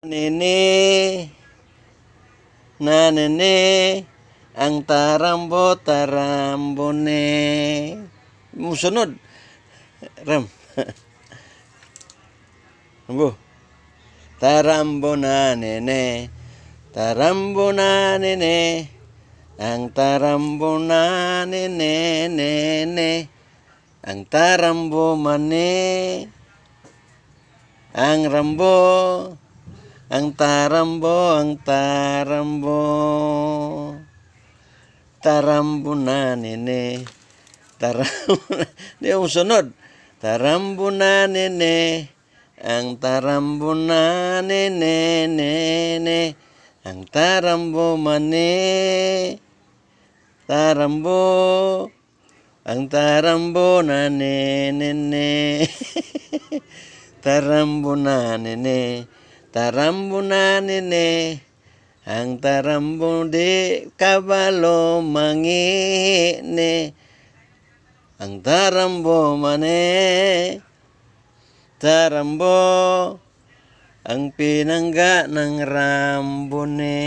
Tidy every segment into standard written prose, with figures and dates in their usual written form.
Nene na nene ang tarambo tarambo ne. Musunod. Ram. Rambo. Tarambo na nene. Tarambo na nene. Ang tarambo na nene nene. Ang tarambo mane. Ang rambo. Ang tarambo, ang tarambo. Tarambo na nene. Tarambo na. Di mo sunod. Tarambo na nene. Ang tarambo na nene nene. Ang tarambo mane. Tarambo. Ang tarambo na nene nene. Tarambo na nene. Tarambo na nene. Ang tarambo di kabalo mangine. Ang tarambo mane. Tarambo. Ang pinangga ng rambone.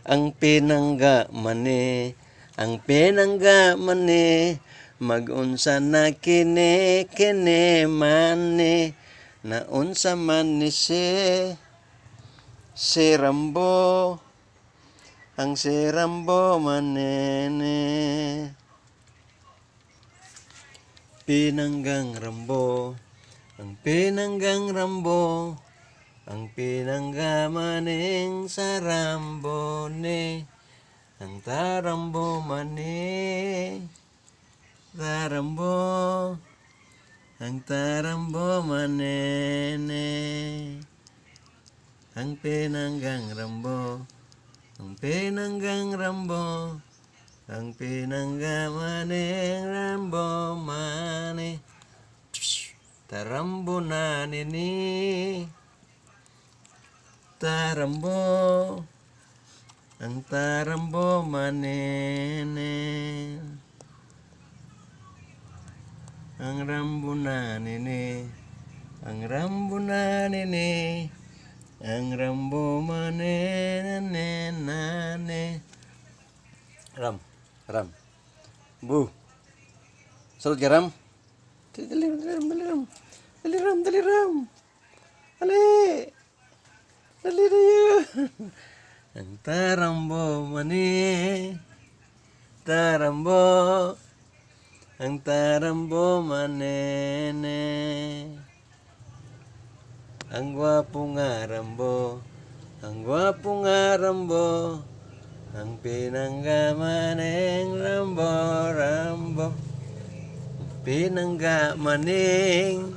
Ang pinangga mane. Ang pinangga mane. Magunsa na kini kini mane. Naunsa man ni si Rambo. Ang si Rambo manene. Pinanggang Rambo. Ang pinanggang Rambo. Ang pinangga maning sa Rambone. Ang tarambo mane. Tarambo. Ang tarambo manene. Ang pinanggang Rambo. Ang pinanggang Rambo. Ang pinangga maning Rambo mane. Tarambo na nini. Tarambo. Ang tarambo manene. Ang rambo na nini. Ang rambo na nini. Ang rambo manene nane. Ram, ram. Bu. Sulod ka, Ram. Dali, dali, Ram, dali, Ram. Dali, Ram, dali, Ram. Dali. Dali na yun. Ang tarambo mani. Tarambo. Ang tarambo manene. Ang gwapo nga rambo. Ang gwapo nga rambo. Ang pinangga maning rambo, rambo. Pinangga maning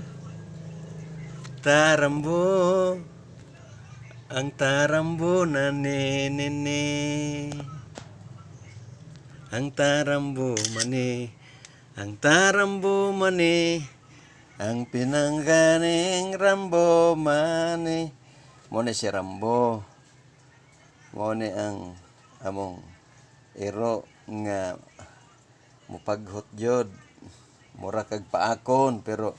tarambo. Ang tarambo na nenene. Ang tarambo mani. Ang tarambo mani. Ang pinangganing rambo mani. Mo ni si Rambo. Mo ni ang among iro nga mupaghot jud. Mura kag paakon pero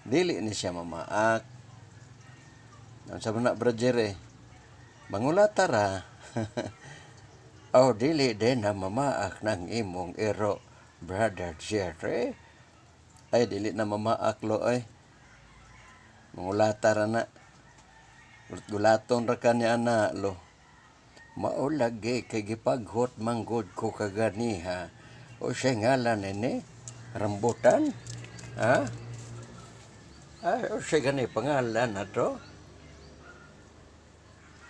dili ni siya mamaak. Ang sabi na, brother eh, mangulata ra. Oh, dili din na mamaak ng imong iro, Brother Jerry. Ay, dili na mamaak lo ay. Mangulata ra na. Gulaton ra ka niya ana lo. Mao lagi kay gipaghot manggod ko kaganiha. O siya ngalan nini? Rambutan? Ha? Ay, o siya gani pangalan na to?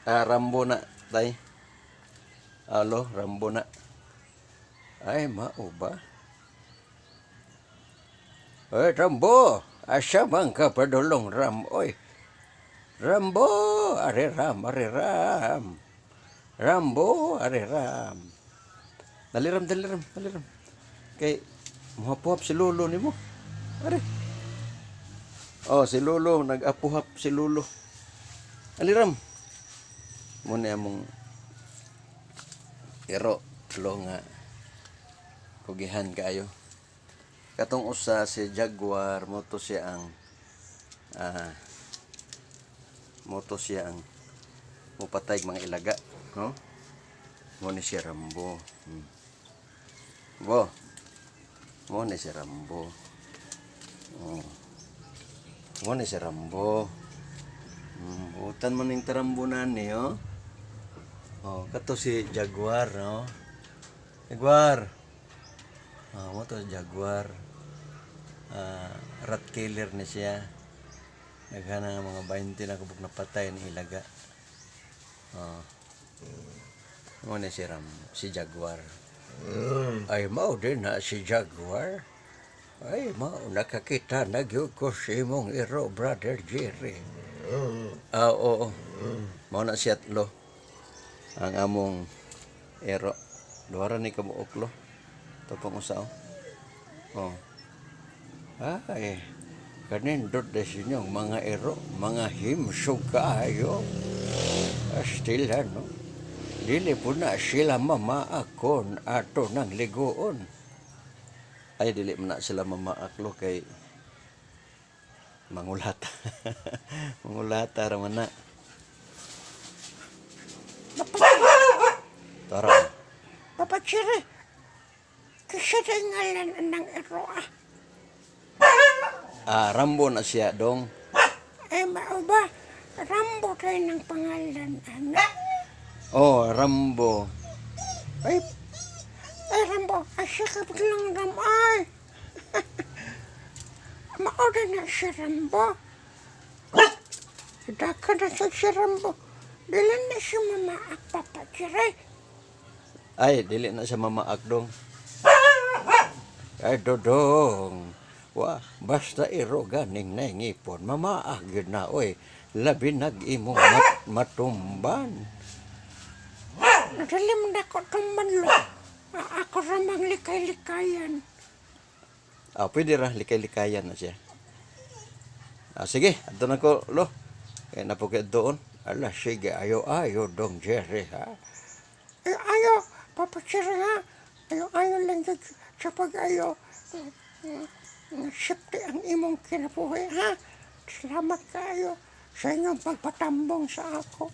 Ah, Rambo na, tay. Alo, Rambo na. Ay, mao ba? Ay, Rambo! Asa man ka padulong, Ram? Oy, Rambo! Are Ram, are Ram. Rambo, are Ram. Dali Ram, dali Ram, dali Ram. Kay, muhapuhap si Lolo nimo. Are. Oh, si Lolo, nag-apuhap si Lolo. Ali Ram. Muna among iro lo nga kugihan kaayo. Katong usa si Jaguar mo to siya ang Mao to siya ang mupatay mga ilaga, no? Mo ni si Rambo. Bo. Mo ni si Rambo. Oh. Mo ni si Rambo. Utan mo ning tarambo nani, oh. Oh, kato si Jaguar, no? Jaguar. Ah, mo to si Jaguar. Ah, rat killer ni siya. Nagana nga mga 20 na kabuk na patay ni ilaga. Oh. Mo ni si Ram, si Jaguar. Ay, mao din na si Jaguar. Ay, mao nakakita na gyud ko sa imong iro, Brother Jerry. Ah, oo. Mao na siya, lo. Ang among ero. Duha ra ni kabuok, lo. Tupong usa, oh. Oh. Ay, kanindot na inyong mga ero, mga himsog kaayo. Astila, no? Dili po na sila mamaakon ato ng liguon. Ay, dili man na sila mamaak, lo, kay mangulata. Mangulata ra man na. Tara. Papa Jerry, kinsa diay ngalan ng ero ah? Ah, Rambo na siya, dong. Ay, mao ba? Rambo diay ng pangalan, anak. Oh, Rambo. Ay, ay Rambo, asa ka biglang Ram, ay. Mao na si Rambo. Daka na siya si Rambo. Dili na siya mamaak, Papa Jerry. Ay, dili na siya mamaak, dong. Ay, dodong. Wa, basta iro ganing naingipon, mamaak gyud na, oy. Labi nag imong matumban. Dili man ako tumban, lo. Ako ramang likay-likayan. Ah, pwede ra, likay-likayan na siya. Ah, sige, adto na ko, lo. Kaya na po kayo doon. Ala, sige, ayo-ayo, Dong Jerry, ha? Ay, ayo, Papa Jerry, ha? Ayo, ayo lang jud sa pag-ayo. Safety ang imong kinabuhi, ha? Salamat kaayo sa inyong pagpatambong sa ako.